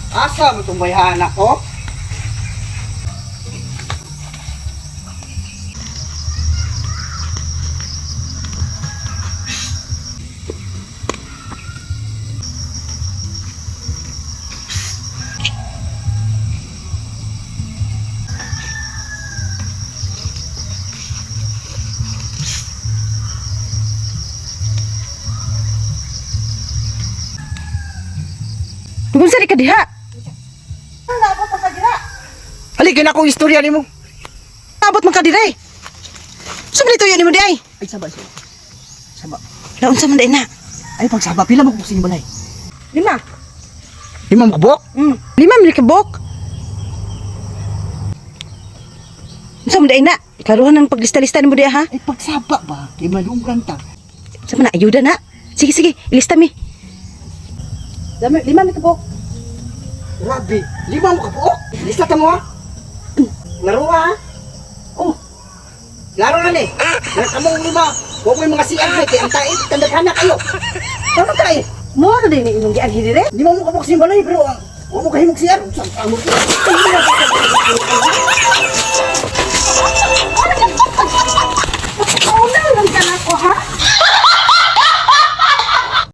Asa mo itong bayhana ko? Dugon sa ka diha. Halika na akong istorya nimo. Abot man ka dire. Sa man tuyo nimo di ay? Ay, saba, saba. Saba. Naunsa man di na? Ay, pagsaba, pila mo kung balay? Lima. Lima mo kabuk? Lima man ka bok. Unsa man di na? Klaruhan ang paglista-lista nimo diha ha. Ay, pagsaba ba? Kay malunggan ta. Sa man na ayuda na. Sige sige, ilista mi. Lima, lima mi ka bok. Grabe, lima mo kabuk? Lista ta mo ha? Laro ha? Oh, Laro na ni. Kamong lima. Huwag mo yung mga CR kay ang tait, tandaghan na kayo. Tama tayo. mo na din imong gianhi dire. Lima mo kabuk sa balay, pero ang huwag mo kahimog CR. Ang mo.